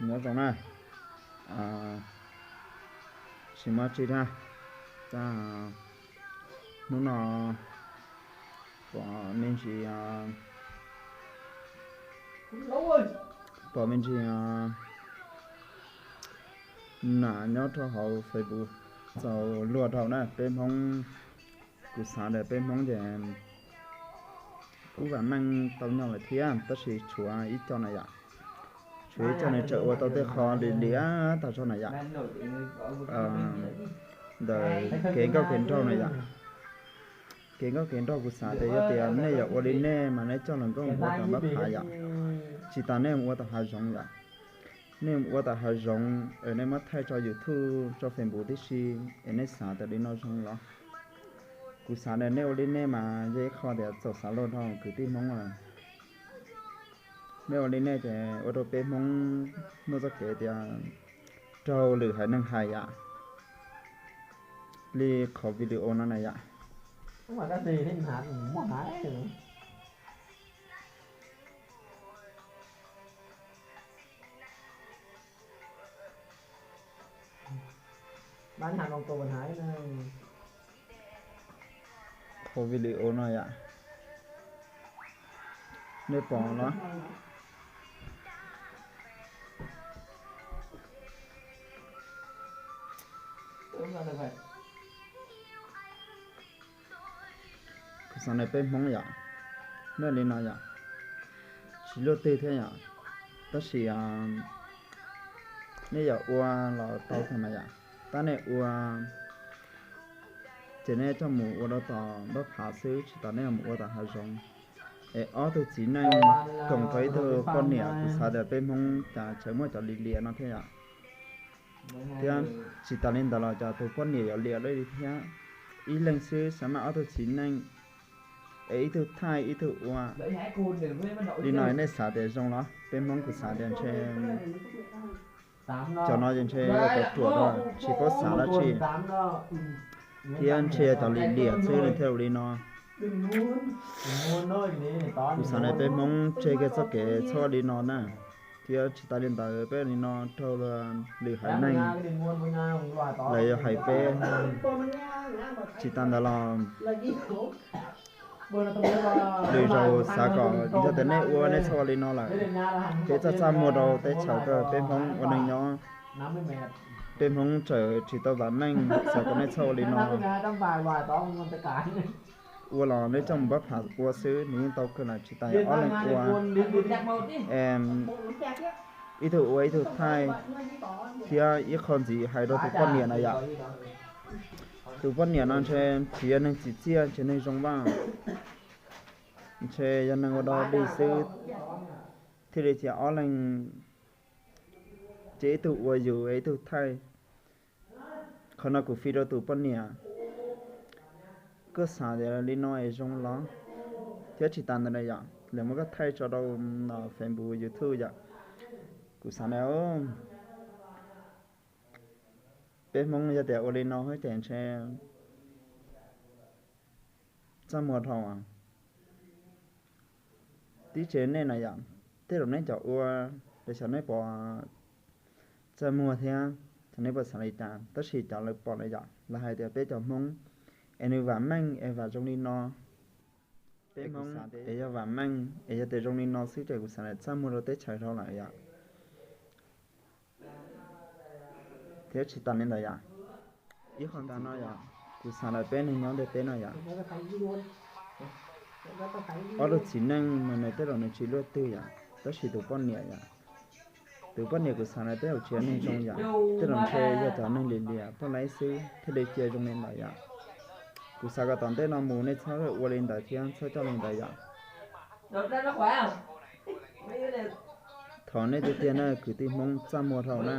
Nyob zoo na, tsis muaj tsi thiab, tab hnub no pom me ntsis, pom me ntsis nam nyob rau hauv Facebook txaus luag dhau na. Peb Hmoob, kuv xav tias peb Hmoob ces kuj vam meej tau nyob lawm thiab, tab sis tshuav ib co na yom, tshuav ib co nws tseem ua tau tej qho lim liam tag zog na yom, ntawm kev nkauj kev nraug na yom. Kev nkauj kev nraug kuv xav tias yog tias nej yuav ua li nej mas nej coj los nkauj mus ua tom npab phav yom, tsis tas nej mus ua tom hav zoov yom. Nej mus ua tom hav zoov es nej muab thaij tso YouTube tso Facebook tib si, es nej xav tias li no zoo los? Kuv xav tias nej ua li nej mas yog ib qho tias txaus xav luag dhau kwv tij Hmoob lawm. Nej ua li nej ces ua rau peb Hmoob muaj txoj kev tias raug lwm haiv neeg hais yom, li qhov video no na yom. Qhov video no yom, nej pom los? Kuv xav tias peb Hmoob yom, nej li no yom, tsis luaj twg thiab yom, tab sis nej yuav ua los tau kawg mas yom, tab nej ua ces nej coj mus ua rau tom npab phav xwb, tsis tas nej yuav mus ua tom hav zoov. Es ob tug txiv neej koom rau ib tug poj niam, kuv xav tias peb Hmoob cas tseem muaj cov lim liam no thiab yom. Thiab tsis tas li ntawd los cov tus poj niam yuav liam li thiab, ib leeg xwb xav maj ob tug txiv neej, es ib tug thaij ib tug ua. Li no nej xav tias zoo los? Peb Hmoob kuv xav tias ntshe cov no ces ntshe yuav tau ruam rau tsis paub xav dab tsi, thiab ntshe yog cov lim liam xwb nws thiaj ua li no. Kuv xav tias peb Hmoob tseg kiag txoj kev txhob li no na, thiab tsis tas li ntawd peb li no raug lwm haiv neeg lawv yuav hais peb. Tsis tas ntawd los lwm zaus xav kom yog tias nej ua nej txhob ua li no lawm, peb txaj txaj muag rau teb chaws, peb Hmoob ua neeg nyob, peb Hmoob tseem tsis tau vam meej, xav kom nej txhob ua li no. Ua los nej coj mus npab phav ua xwb nws yeej tau kawg lawm, tsis tas ob leeg ua, ib tug ua ib tug thaij, thiab ib qho ntxiv hais rau tus poj niam na yom. Tus poj niam no ntshe tsis yog neeg tsim txiaj, tsis yog neeg zoo vaj, ntshe yog neeg ua dog dig xwb, thiaj li cia ob leeg ces ib tug ua yus ib tug thaij. Qhov no kuv fij rau tus poj niam, koj xav tias li no es zoo los? Thiab tsis tas ntawd na yom, lawv muab koj thaij tso rau Facebook, YouTube yom. Kuv xav na, peb Hmoob yog tias ua li no ces ntshe txaj muag dhau. Tib tsev nej na yom, tej zaum nej cov ua, lawv xyov nej puas txaj muag thiab xyov nej puas xav li cas, tab sis cov lawv pom na yom, lawv hais tias peb cov Hmoob es nws vam meej es vam zoo li no. Peb Hmoob es yog vam meej es yog tias zoo li no xwb ces kuv xav tias txaj muag rau teb chaws dhau lawm yom. Thiab tsis tas li ntawd yom, ib qho tas no yom, kuv xav tias peb neeg nyob ntiaj teb no yom, ob tug txiv neej mas nws tej zaum nws tsis luaj twg yom, tab sis tus poj niam yom, tus poj niam kuv xav tias tej zaum tsis yog neeg zoo yom, tej zaum ntshe yog cov neeg lim liam poj laib xwb thiaj li cia zoo li ntawd yom. Kuv xav kom tom ntej no mus nej txhob ua li ntawd thiab txhob coj li ntawd yom. Thov nej tiag tiag na kwv tij Hmoob txaj muag dhau na.